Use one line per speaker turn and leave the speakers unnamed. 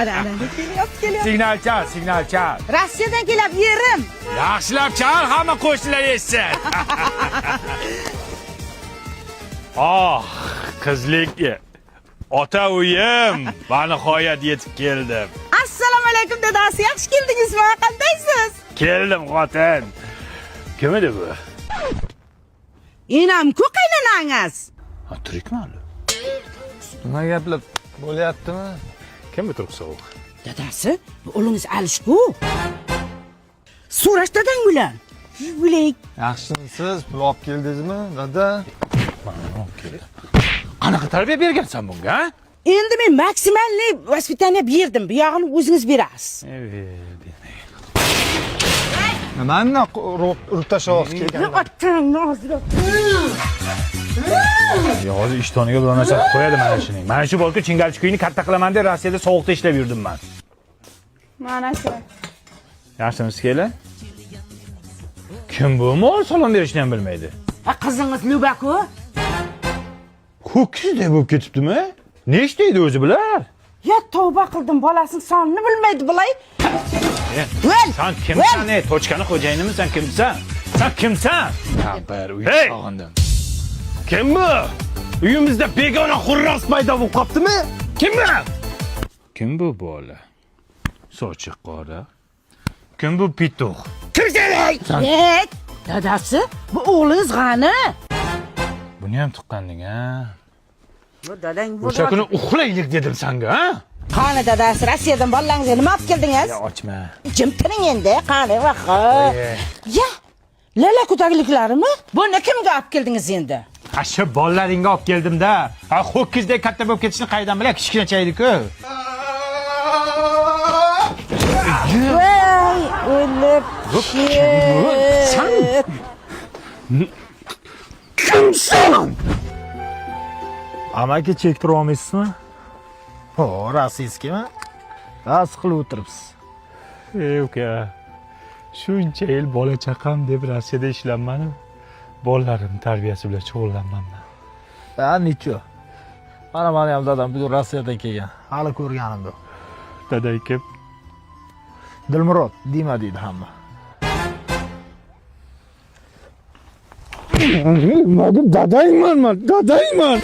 Ana, ana, kelyapti, kelyapti.
Signal chal, signal chal.
Rossiyadan kelyapti yerim.
Yaxshilab chal, hamma qo'shnilar eshitsin. Oh, qizlik ota uyim, va nihoyat yetib keldim.
Assalomu alaykum dadasi, yaxshi keldingizmi? Qandaysiz?
Keldim xotin. Kim edi bu?
Enam-ku qaynonangiz.
Ha, tirikmi hali?
Nima gaplar bo'lyaptimi?
Kim bu turib sovuq?
Dadasi, bu o'g'lingiz Alish-ku. So'rash dadang bilan. Yugulik.
Yaxshimisiz? Pul olib keldingizmi, dada?
Qanaqa tarbiya bergansan bunga, ha?
Endi men maksimalniy воспитание berdim. Bu yog'ini o'zingiz berasiz.
Nimani urib tashlayapsiz kelganda?
Otangni og'zida.
Ya hozir ishtoniga biror narsa qilib qo'yadi mana shuning. Mana shu bolka chingalchi kuyini katta qilaman deb Rossiyada sovuqda ishlab yurdim man.
Mana shu.
Yaxshimisiz kelin? Kim bu? Mol salom berishni ham bilmaydi.
Ha, qizingiz Luba-ku.
Ho'kizdek bo'lib ketibdimi? Nechta edi o'zi bular?
Ya tavba qildim, bolasining sonini bilmaydi bulay. Vel,
Sen kimsan ey? Tochkani xo'jayinimisan, kimsan? Sen kimsan? Kampir, uyni sog'indim. Kim bu? Uyimizda begona xurros paydo bo'lib qoptimi? Kim bu? Kim bu bola? Sochi qora. Kim bu pituq? Kimsan ey?
Ey, dadasi, bu o'g'lingiz g'ani.
Buni ham tuqqanding a?
Bu dadang bu.
O'sha kuni uxlaylik dedim senga, ha?
Qani dadasi, Rossiyadan bolalaringizga nima olib keldingiz?
Ya ochma.
Jim turing endi, qani vaho. Ya, lala kutagliklarimi? Buni kimga olib keldingiz endi?
Ha shu bolalaringga olib keldim-da. Ha ho'kizdek katta bo'lib ketishini qayerdan bilay? Kichkinacha edi-ku.
Voy, o'lib
Sen
ket.
kimsan?
Amaki chektira olmaysizmi?
Ho, rossiyskimi? Rost qilib o'tiribsiz.
Ey uka, shuncha yil bola chaqam deb Rossiyada ishlanmadim. Bolalarim tarbiyasi bilan shug'ullanmanman.
Ha, necho. Mana mani ham dadam bugun Rossiyadan kelgan. Hali ko'rganim yo'q.
Daday kim?
Dilmurod dema deydi hamma.
Dadayman man, dadayman.